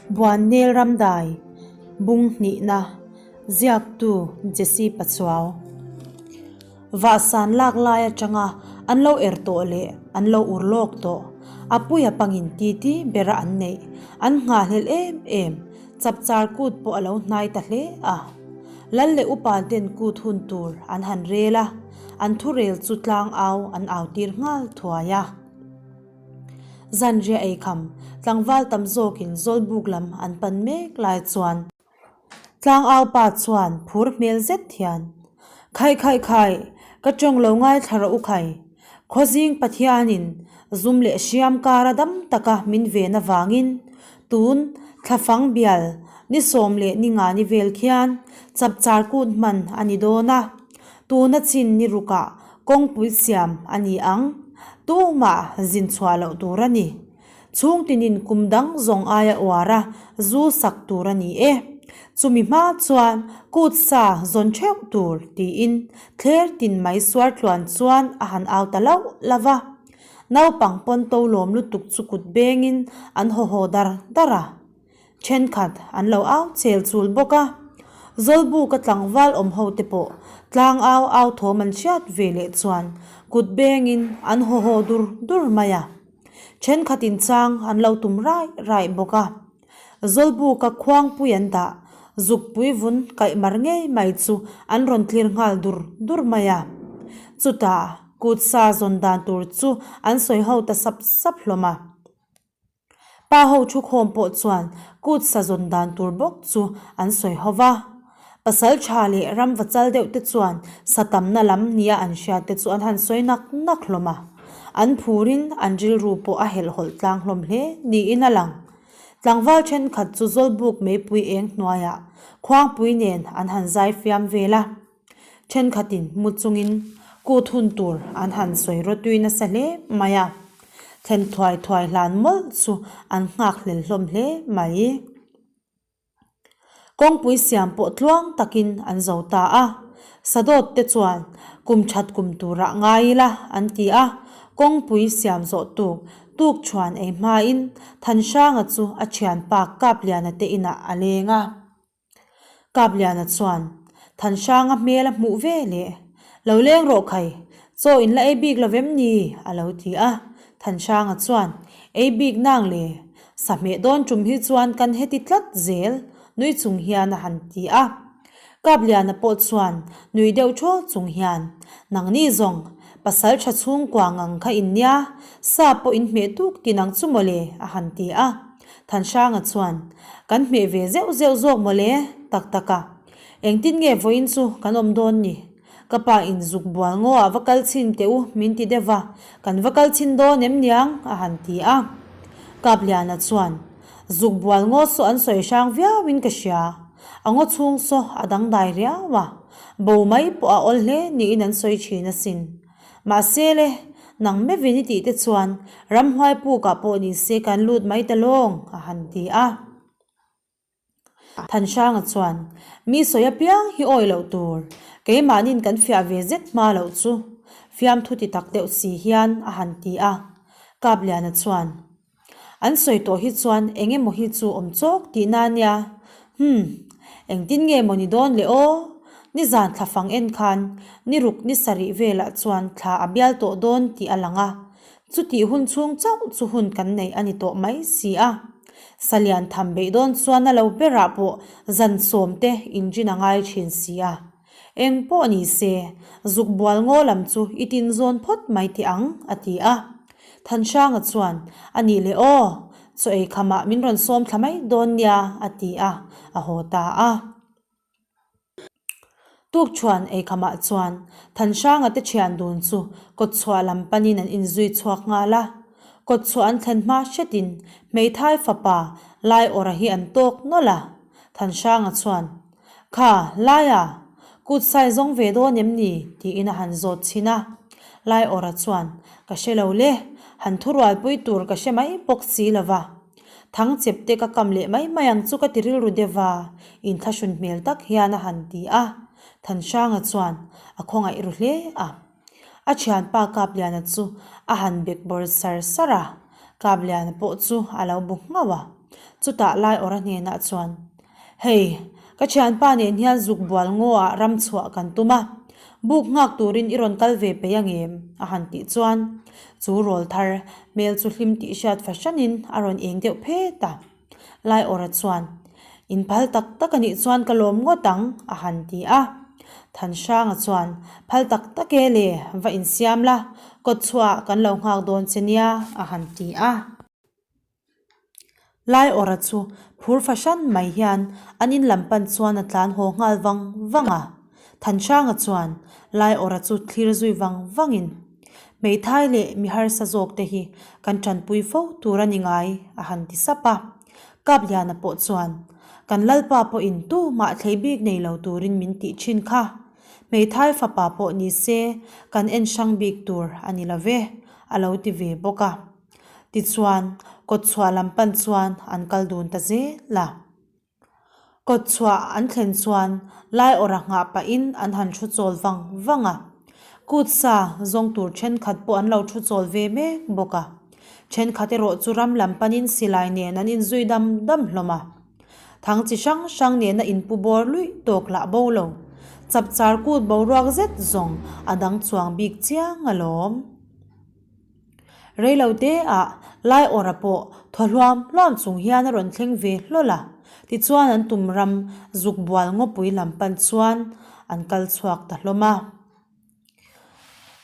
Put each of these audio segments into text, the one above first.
Buannel Ramdai, Bung hnihna, Ziaktu Jesse Pachuau. Vahsan lak lai atanga an lo er tawh leh an lo ur lawk tawh. A puia pangin titi bera an neih an nghahhlelh em em. Chapchar kut pawh a lo hnai ta hle a. Lal leh upa ten kut hun tur an han rel a, an thurel chu tlang au an au tir nghal thuai a. Zanriah eikham, tlangval tam zawkin Zawlbuk lam an pan mek lai chuan. Tlang au pa chuan phur hmel zet hian, Khaih khaih khaih, ka tawng lo ngaithla rawh u khai. Khawzing Pathianin zum leh hriam kara dam taka min ven avangin tun thlafang bial ni 12 ni vel khian chapchar kut hman a ni dawn a, tuna chin ni rukah kawngpui siam a ni ang, tumah zin chhuah loh tur a ni. Chhungtinin kum dang zawng aia uar a, zu sak tur a ni e. Chumi hma chuan kut sa zawn theuh tur tiin thler tin mai suar tluan chuan a han au ta lauh lauh a. Naupang pawn to lawm lutuk chu kut bengin an haw haw dar dar a. Thenkhat an lo au chel chul bawk a. Zawlbuka tlangval awm ho te pawh tlang au au thawm an hriat ve leh chuan kut bengin an haw haw dur dur mai a. Thenkhat in chang an lo tum raih raih bawk a. Zawlbuka khuangpui an dah, zukpui vun kaih mar ngei mai chu an rawn tlir nghal dur dur mai a. Chutah kut sa zawn dan tur chu an sawi ho ta sap sap hlawm a. Pa ho thukhawm pawh chuan kut sa zawn dan tur bawk chu an sawi ho va. Pasal tha leh ram va chal deuh te chuan sa tamna lam nia an hriat te chu an han sawi nak nak hlawm a. An phurin an rilru pawh a helhhawlh tlang hlawm hle niin a lang. Tlangval thenkhat chu Zawlbuk meipui eng hnuaiah khuangpui nen an han zai fiam vel a. Thenkhatin mu chungin kut hun tur an han sawi rawtui nasa hle mai a, thlen thuai thuai hlan mawlh chu an nghak hlel hlawm hle mai. Kawngpui siam pawh tluang takin an zo ta a, Sadawt te chuan kum that kum turah ngai ila an ti a, kawngpui siam zawh tuk tuk chhuan ei hmain Thanhranga chu a thianpa Kapliana te inah a leng a. Kapliana chuan Thanhranga hmel a hmuh ve leh, Lo leng rawh khai, chaw in la ei bik lo vem ni? a lo ti a. Thanhranga chuan, Ei bik nang le, sa hmeh dawn tum hi chuan kan heti tlat zel, nui chung hian a han ti a. Kapliana pawh chuan nui deuh thaw chung hian, Nangni zawng, pasal tha chhungkua ngang kha in nia, sa pawh in hmeh tuk ti nang chu mawle, a han ti a. Thanhranga chuan, Kan hmeh ve zeuh zeuh zawk mawle, tak tak a. Engtin nge vawiin chu kan awm dawn ni? Ka pa in zuk bual ngaw ah va kal chhin teh u min ti deuh va, kan va kal chhin dawn em niang? a han ti a. Kapliana chuan, Zuk bual ngaw saw an sawi hrang viau in ka hria, a ngaw chhung saw a dangdai riau a, bo mai pawh a awl hle niin an sawi thin asin. Mahse le, nang mevin i tih te chuan ramhuai pukah pawh ni se kan lut mai ta lawng, a han ti a. Thanhranga chuan, Mi sawi apiang hi awi loh tur, keimahnin kan fiah ve zet hma loh chu, fiamthu ti tak deuh si hian a han ti a. Kapliana chuan, An sawi tawh hi chuan eng emaw hi chu awm chawk tihna a nia. Humm, engtin nge maw ni dawn le aw? Nizan thla fang en khan ni ruk ni sarih velah chuan thla a bial tawh dawn tih a lang a, chutih hun chhung chauh chu hun kan nei a ni tawh mai si a. Salian tham beih dawn chuan a lo berah pawh zan sawm te inrin a ngai thin si a. Eng pawh ni se, zuk bual ngaw lam chu i tin zawn phawt mai teh ang, a ti a. Thanhranga chuan, A nih leh aw, chaw ei khamah min rawn sawm thla mai dawn nia, a ti a, a haw ta a. Tukṭhuan ei khamah chuan Thanhranga te ṭhian dun chu kawtchhuah lam panin an inzui chhuak nghal a. Kawtchhuah an thlen hma hretin hmeithai fapa Laiawrha hi an tawk nawlh a. Thanhranga chuan, Kha, Laia, kut sai zawng ve dawn em ni? tiin a han zawt chhin a. Laiawrha chuan, Ka hre lo le, han thurualpui tur ka hre mai bawk si lo va. Thang chep te ka kam leh mai mai ang chu ka ti rilru deuh va, inthlahrun hmel tak hian a han ti a. Thanhranga chuan a khawngaih ru hle a. A thianpa Kapliana chu a han bek bawr sar sar a, Kapliana pawh chu a lo bu nghauh a. Chutah Laiawrha hnenah chuan, Hei, ka thianpa nen hian zuk bual ngaw ah ram chhuah kan tum a, buk nghak turin i rawn kal ve peih ang em? a han tih chuan chu rawl thar hmel chu hlim tih hriat fahranin a rawn eng deuh phet a. Laiawrha chuan, In phal tak tak a nih chuan ka lawm ngawt ang, a han ti a. Thanhranga chuan, Phal tak tak e le, va insiam la, kawtchhuah kan lo nghak dawn che nia, a han ti a. Laiawrha chu phur fahran mai hian an in lam pan chuan a tlan haw nghal vang vang a. Thanhranga chuan Laiawrha chu thlir zui vang vangin, Hmeithai leh mi harsa zawk te hi kan tanpui fo tur a ni ngai, a han ti sap a. Kapliana pawh chuan, Kan Lalpa pawhin tumah thlei bik nei lo turin min tih thin kha. Hmeithai fapa pawh ni se kan en hrang bik tur a ni lo ve, a lo ti ve bawk a. Tichuan, kawtchhuah lam pan chuan an kal dun ta zel a. Kawtchhuah an thlen chuan Laiawrha nghah pahin an han thu chawl vang vang a. Kut sa zawng tur thenkhat pawh an lo thu chawl ve mek bawk a. Thenkhat erawh chu ram lam panin silai nen an inzui dam dam hlawm a. Thang chi hrang hrang nena inpu bawr luih tawk lah bo lo. Chapchar kut boruak zet zawng a dang chuang bik chiang alawm. Reilo te ah Laiawrha pawh thaw hluam hluam chung hian a rawn thleng ve hlawl a, tichuan an tum ram zuk bual ngawpui lam pan chuan an kal chhuak ta hlawm a.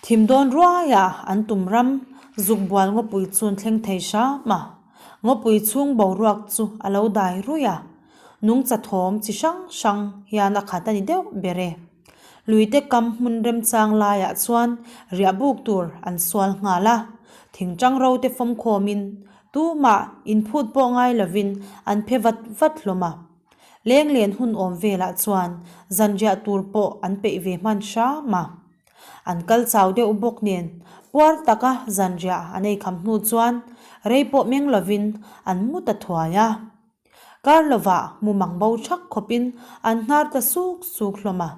Thim dawn ruai ah an tum ram zuk bual ngawpui chu an thleng thei hram a, ngawpui chhung boruak chu a lo dai ruih a, nungcha thawm chi hrang hrang hian a khat a ni deuh ber e. Luite kam hmun remchang laiah chuan riah buk tur an sual nghal a, thingtang ro te fawm khawmin tumah inphut pawh ngai lovin an phe vat vat hlawm a. Lenglen hun awm velah chuan zanriah tur pawh an peih ve hman hram a. An kal chau deuh bawk nen puar taka zanriah an ei kham hnu chuan rei pawh meng lovin an mu ta thuai a. Kar lovah mu mang bo thak khawpin an hnar ta suk suk hlawm a.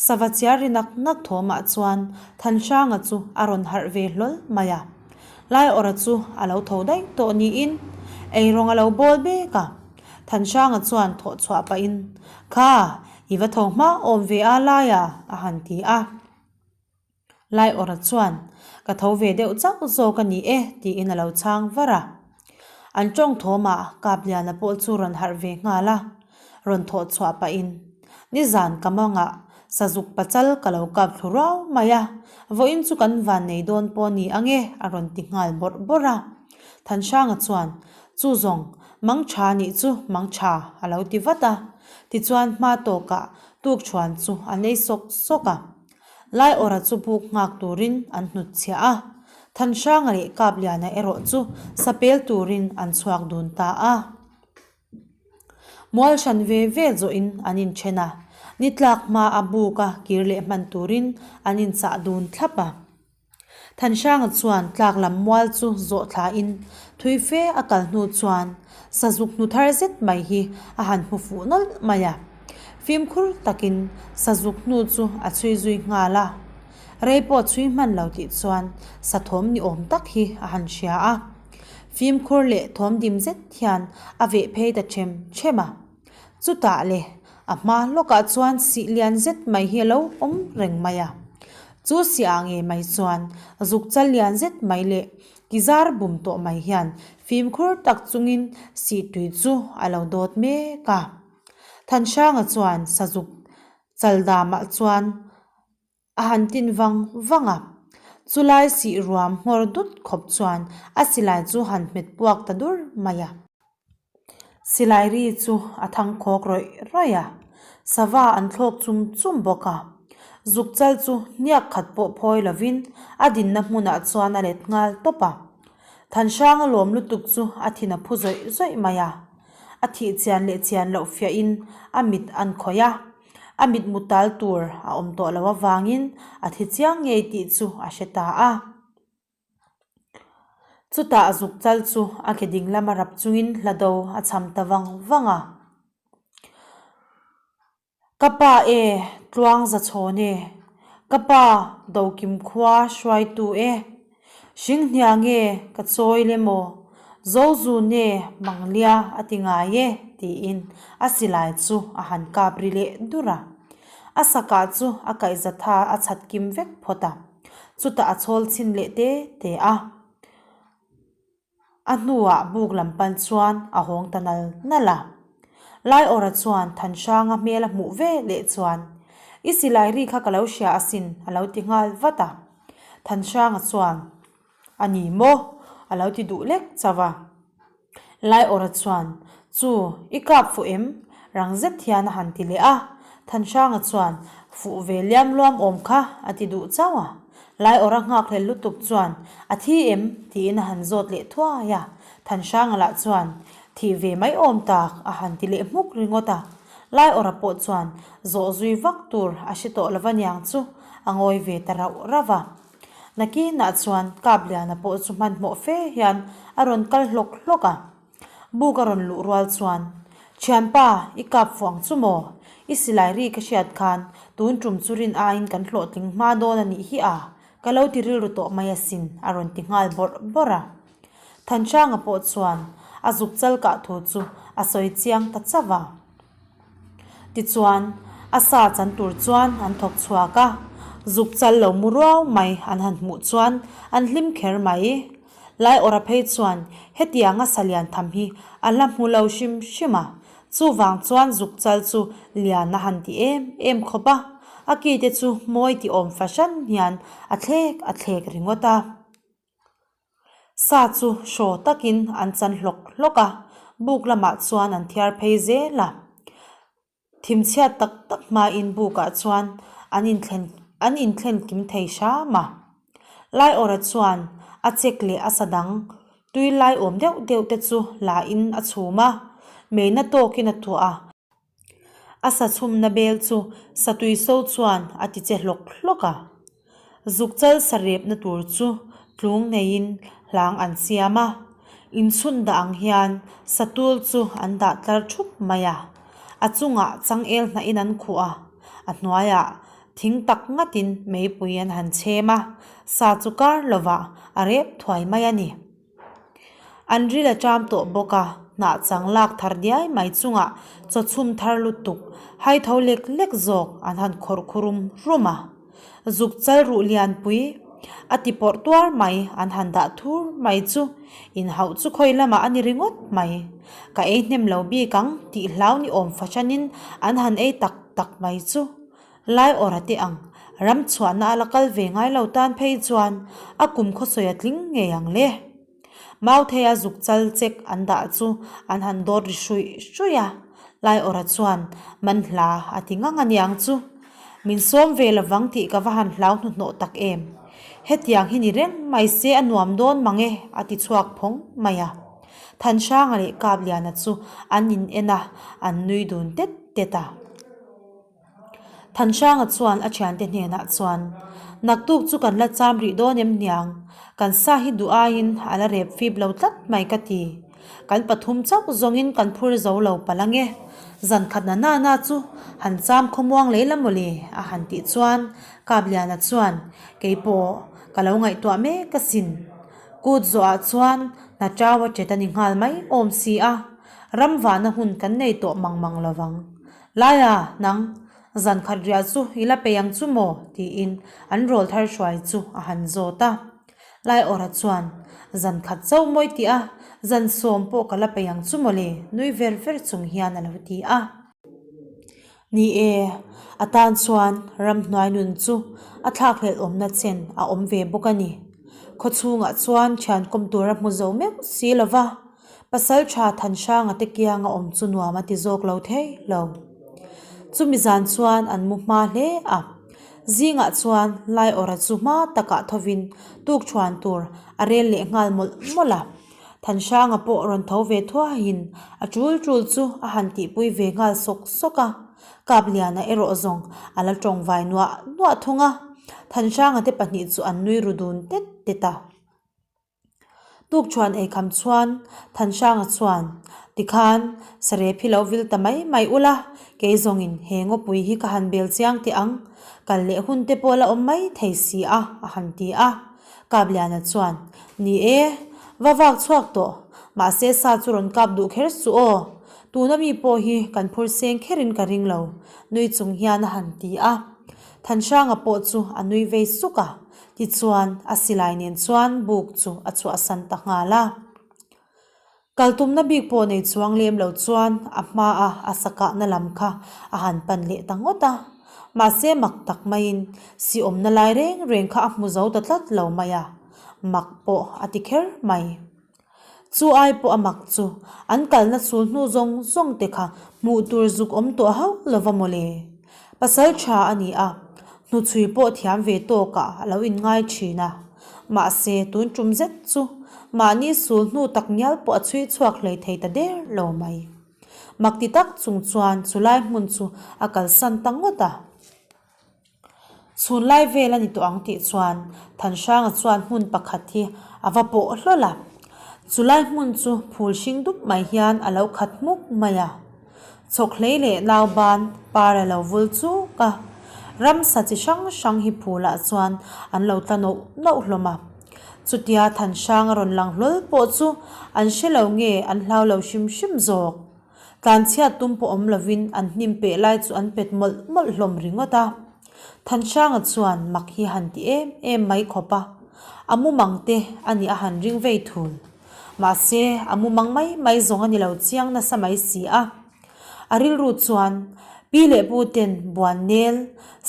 Sava chiar ri nak nak thawmah chuan Thanhranga chu a rawn harh ve hlawl mai a. Laiawrha chu a lo tho daih tawh niin eirawng a lo bawl bek a. Thanhranga chuan thawh chhuah pahin, Kha, i va tho hma awm ve a Laia, a han ti a. Laiawrha chuan, Ka tho ve deuh chauh zawk a ni e, tiin a lo chhang var a. An tawng thawmah Kapliana pawh chu rawn harh ve nghal a, rawn thawh chhuah pahin, Nizan ka mangah sazuk pachal ka lo kap thlu ruau mai a, vawiin chu kan van nei dawn pawh ni ang e, a rawn ti nghal bawrh bawrh a. Thanhranga chuan, Chu zawng, mang tha nih chu mang tha, a lo ti vat a. Tichuan hma tawkah tukṭhuan chu a nei sawk sawk a. Laiawrha chu buk nghak turin an hnutchhiah a, Thanhranga leh Kapliana erawh chu sapel turin an chhuak dun ta a. Mual hran ve ve zawhin an inthen a, ni tlak hma a buka kir leh hman turin an inchah dun thlap a. Thanhranga chuan tlak lam mual chu zawh thlain thui fe a kal hnu chuan sazuk hnu thar zet mai hi a han hmu fuh nawlh mai a. Fimkhur takin sazuk hnu chu a chhui zui nghal a. Rei pawh chhui hman lo tih chuan sa thawm ni awm tak hi a han hria a. Fimkhur leh thawm dim zet hian a veh phei ta ṭhem ṭhem a. Chutah le, a hma lawkah chuan sih lian zet mai hi a lo awm reng mai a. Chu sih ah ngei mai chuan zuk chal lian zet mai leh ki zar bum tawh mai hian fimkhur tak chungin sih tui chu a lo dawt mek a. Thanhranga chuan sazuk chal damah chuan A han tin vang vang a, chulai sih ruam nghawr dut khawp chuan a silai chu han hmet puak ta dur mai a. Silai ri chu a thang khawk rawih rawih a, sava an thlawk chum chum bawk a. Zuk chal chu hniak khat pawh phawi lovin a dinna hmunah chuan a let nghal tawp a. Thanhranga lawm lutuk chu a thin a phu zawih zawih mai a, a thih chian leh chian loh fiahin a mit an khawih a. A mitmu tal tur a awm tawh loh avangin a thi chiang ngei tih chu a hre ta a. Chutah zuk chal chu a ke ding lama rap chungin hla do a cham ta vang vang a. Ka pa e, tluang za chhawn e, ka pa Dokim khua hruaitu e, hringhnia nge ka chawi le maw? Zozune Manglia a ti ngai e, tiin a silai chu a han kap ri leh dur a. A sakah chu a kaihzatha a chhat kim vek phawt a, chutah a chhawl chhin leh te te a. A hnuah buk lam pan chuan a hawng ta nal nal a. Laiawra chuan Thanhranga hmel a hmuh ve leh chuan, I silai ri kha ka lo hria asin, a lo ti nghal vat a. Thanhranga chuan, A ni maw? a lo ti duh lek chauh a. Laiawra chuan, Chu, i kap fuh em? Rang zet hian a han ti leh a. Thanhranga chuan, Fuh ve liam luam awm kha, a ti duh chauh a. Laiawra nghakhlel lutuk chuan, A thi em? tiin a han zawt leh thuai a. Thanhranga lah chuan, Thih ve mai awm tak, a han ti leh hmuk ringawt a. Laiawra pawh chuan zawh zui vak tur a hre tawh lo va niang chu a ngawi ve ta rauh rauh a. Nakinah chuan Kapliana pawh chu hmanhmawh fe hian a rawn kal hlawk hlawk a. Buk a rawn luh rual chuan, Thianpa, i kap fuh ang chu maw? I silai ri ka hriat khan tun tum chu rin aiin kan hlawhtling hma dawn a nih hi a, ka lo ti rilru tawh mai asin, a rawn ti nghal bawrh bawrh a. Thanhranga pawh chuan a zuk chal kah thu chu a sawi chiang ta chauh a. Tichuan, a sa chan tur chuan an thawk chhuak a, zuk chal lo mu ruau mai an han hmuh chuan an hlim kher mai. Laiawra phei chuan hetianga sa lian tham hi a la hmu lo hrim hrim a, chuvang chuan zuk chal chu lian a han ti em em khawp a, a ki te chu mawi ti awm fahran hian a thlek a thlek ringawt a. Sa chu hraw takin an chan hlawk hlawk a, buk lamah chuan an thiar phei zel a. Thimchhiat tak tak hmain bukah chuan an inthlen an inthlen kim thei hram a. Laiawra chuan a chek leh a sa dang tui lai awm deuh deuh te chu la in a chhum a, meina tawkin a tuah a. A sa chhumna bel chu satui so chuan a ti che hlawk hlawk a. Zuk chal sa repna tur chu tlung neiin hlang an siam a, inchhun dah ang hian satul chu an dah tlar thup mai a. A chungah changel hnahin an khuh a, a hnuaiah thing tak ngatin meipui an han chhem a, sa chu kar lovah a rep thuai mai a ni. An ril a ṭam tawh bawk a, hnah chang lak thar diai mai chungah chaw chhum thar lutuk hai tho lek lek zawk an han khawrh khu rum rum a. Zuk chal ruh lianpui a ti pawrh tuar mai an han dah thur mai chu inhauh chu khawi lamah a ni ringawt mai. Ka ei hnem lo bik ang tih hlau ni awm fahranin an han ei tak tak mai chu. Lai awra te ang, ram chhuahna a la kal ve ngai lo tan phei chuan a kum khawsawi a tling ngei ang le. Mautheia zuk chal chek an dah chu an han dawt ri hruih hruih a, Lai awra chuan man hla a ti ngang a niang chu. Min sawm ve lovang tih ka va han hlau hnuhnawh tak em. Hetiang hi ni reng mai se a nuam dawn mang e a ti chhuak phawng mai a. Thanhranga leh Kapliana chu an in en a, an nui dun tet tet a. Thanhranga chuan a thiante hnenah chuan, Naktuk chu kan la cham rih dawn em niang? Kan sa hi duh aiin a la rep fip lo tlat mai ka ti. Kan pathum chauh zawngin kan phur zo lo palh ange. Zan khat na na na chu han cham khawmuang lei la mawle a han tih chuan Kapliana chuan, Keipawh ka lo ngaihtuah mek asin. Kut zawhah chuan hna chau a ṭet a ni nghal mai awm si a, ram vahna hun kan nei tawh mang mang lovang. Laia, nang, zan khat riah chu i la peih ang chu maw? tiin an rawl thar hruai chu a han zawt a. Laiawrha chuan, Zan khat chauh mawi tih a, zan sawm pawh ka la peih ang chu maw le? nui ver ver chung hian a lo ti a. Ni e, a tan chuan ramhnuai nun chu a thlakhlelh awmna chen a awm ve bawk a ni. Khawchhungah chuan thian kawm tur a hmu zo meuh si lo va. Pasal tha Thanhranga te kianga awm chu nuam a ti zawk lo thei lo. Chumi zan chuan an mu hma hle a. Zingah chuan Laiawrha chu hma takah thovin tuk thuan tur a rel leh nghal mawlh mawlh a. Thanhranga pawh rawn tho ve thuaiin a tul tul chu a han tihpui ve nghal sawk sawk a. Kapliana erawh zawng a la tawngvai nuah nuah thung a. Thanhranga te pahnih chu an nui ru dun tet tet a. Tukṭhuan eikham chuan Thanhranga chuan, Tikhan, sarep hi lo vil ta mai mai ula, kei zawngin he ngawpui hi ka han bel chiang teh ang, kal leh hun te pawh la awm mai thei si a, a han ti a. Kapliana chuan, Ni e, va vak chhuak tawh, Mahse sa chu rawn kap duh kher suh aw, tuna mi pawh hi kan phur seng kherin ka ring lo, nui chung hian a han ti a. Thanhranga pawh chu a nui vei suk a, tichuan a silai nen chuan buk chu a chhuahsan ta nghal a. Kal tumna bik pawh nei chuang lem lo chuan a hmaa a sakahna lam kha a han pan leh ta ngawt a. Mahse mak tak maiin si awmna lai reng reng kha a hmu zo ta tlat lo mai a, mak pawh a ti kher mai. Chu ai pawh a mak chu an kalna sul hnu zawng zawng te kha hmuh tur zuk awm tawh hauh lova mawle. Pasal tha a ni a, hnuchhui pawh thiam ve tawkah a lo inngai thin a. Mahse tun tum zet chu mahni sul hnu tak ngial pawh a chhui chhuak hlei thei ta der lo mai. Mak ti tak chung chuan chulai hmun chu a kalsan ta ngawt a. Chhun lai vel a ni tawh ang tih chuan Thanhranga chuan hmun pakhat hi a va pawh hlawl a. Chulai hmun chu phul hring dup mai hian a lo khat hmuk mai a. Chhawk hlei leh nauban par a lo vul chuk a. Ramsa chi hrang hrang hi phulah chuan an lo tla nauh nauh hlawm a. Chutia Thanhranga rawn lang hlawl pawh chu an hre lo nge an hlau lo hrim hrim zawk. Tlanchhiat tum pawh awm lovin an hnim peh lai chu an pet mawlh mawlh hlawm ringawt a. Thanhranga chuan mak hi han ti em em mai khawp a, a mumang te a nih a han ring vei thul. Mahse, a mumang mai mai zawng a ni lo chiang nasa mai si a. A rilru chuan pi leh pu ten buan nel,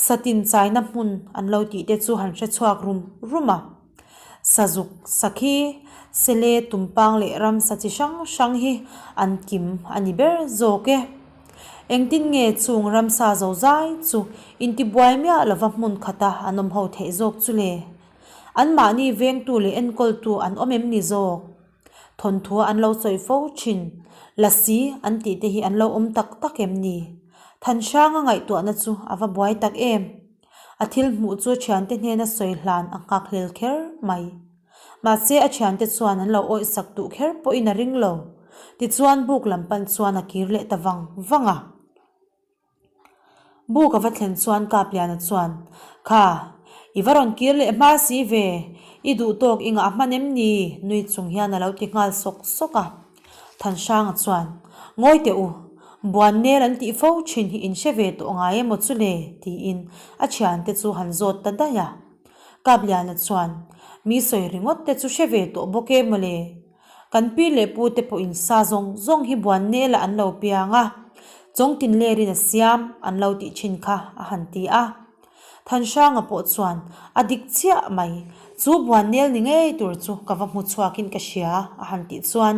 satin chaina hmun an lo tih te chu han hre chhuak rum rum a. Sazuk, sakhi, sele, tumpang leh ramsa chi hrang hrang hi an kim a ni ber zawk e. Engtin nge chung ramsa zozai chu intibuai miah lova hmun khata an awm ho theih zawk chu le? Anmahni vengtu leh enkawltu an awm em ni zawk? Thawnthua an lo sawi fo thin, lasi an tih te hi an lo awm tak tak em ni? Thanhranga ngaihtuahna chu a va buai tak em? A thil hmuh chu thiante hnena sawi hlan a nghak hlel kher mai. Mahse a thiante chuan an lo awihsak duh kher pawhin a ring lo. Tichuan buk lam pan chuan a kir leh ta vang vang a. Buk a va thlen chuan Kapliana chuan, Kha, i va rawn kir leh hma si ve, i duh tawk i ngah hman em ni? nui chung hian a lo ti nghal sawk sawk a. Thanhranga chuan, Ngawi teh u, buan nel an tih fo thin hi in hre ve tawh ngai emaw chu le? tiin a thiante chu han zawt ta daih a. Kapliana chuan, Mi sawi ringawt te chu hre ve tawh bawk e mawle. Kan pi leh pu te pawhin sa zawng zawng hi buan nelah an lo piang a, chawngtin lerin a siam an lo tih thin kha a han ti a. Thanhranga pawh chuan, A dik chiah mai, chu buannel ni ngei tur chu ka va hmu chhuakin ka hria, a han tih chuan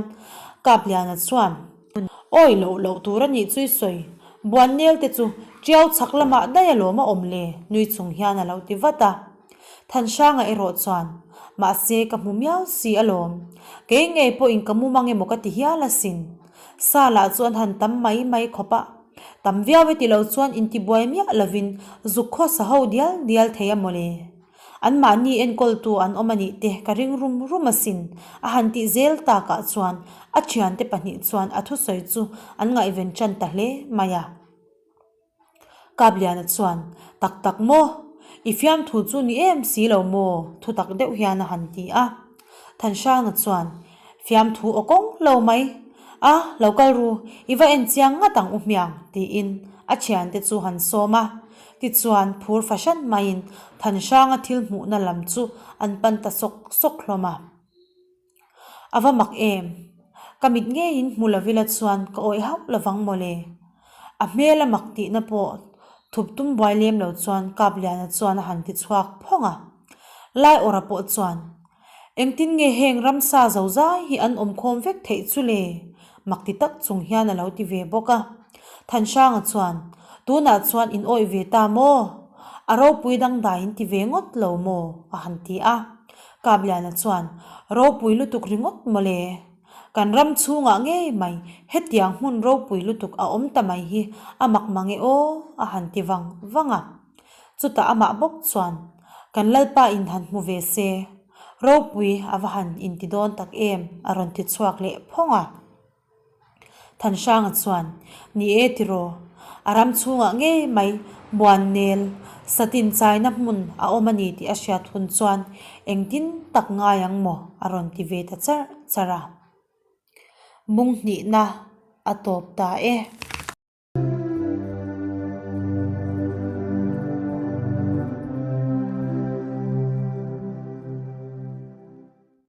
Kapliana chuan, Awi loh loh tur a nih chu i sawi, buannel te chu Tiau chhak lamah daih alawm a awm le, nui chung hian a lo ti vat a. Thanhranga erawh chuan, Mahse ka hmu miau si alawm, kei ngei pawhin ka mu mang emaw ka ti hial asin. Sa lah chu an han tam mai mai khawp a. Tam viau e ti lo chuan intibuai miah lovin zuk khawsa ho dial dial thei a mawle. Anmahni enkawltu an awm a nih te ka ring rum rum asin a han tih zel takah chuan a thiante pahnih chuan a thusawi chu an ngaihven tan ta hle mai a. Kapliana chuan, Tak tak maw? I fiamthu chu ni em si lo maw? Thu tak deuh hian a han ti a. Thanhranga chuan, Fiamthu aw kawng lo mai. A, lo kal ru, i va en chiang ngat ang u hmiang, tiin a thiante chu han sawm a. Tichuan, phur fahran maiin Thanhranga thil hmuhna lam chu an pan ta sawk sawk hlawm a. A va mak em? Ka mit ngeiin hmu lo ila chuan ka awih hauh lovang mawle. A hmel a mak tihna pawh thup tum buai lem lo chuan Kapliana chuan a han ti chhuak phawng a. Laiawrha pawh chuan, Engtin nge heng ramsa zozai hi an awm khawm vek theih chu le? Mak ti tak chung hian a lo ti ve bawk a. Thanhranga chuan, Tunah chuan in awih ve ta maw? A ropui dangdai in ti ve ngawt lo maw? a han ti a. Kabliana chuan, Ropui lutuk ringawt mawle. Kan ram chhungah ngei mai hetiang hmun ropui lutuk a awm ta mai hi a mak mang e aw, a han ti vang vang a. Chutah amah bawk chuan, Kan Lalpa in han hmu ve se, ropui a va han inti dawn tak em, a rawn ti chhuak leh phawng a. Thanhranga chuan, Ni e tiraw, a ram chhungah ngei mai Buannel, Satin chaina hmun a awm a ni tih a hriat hun chuan engtin tak ngai ang maw? a rawn ti ve ta charh charh a. Bung hnihna a tawp ta e.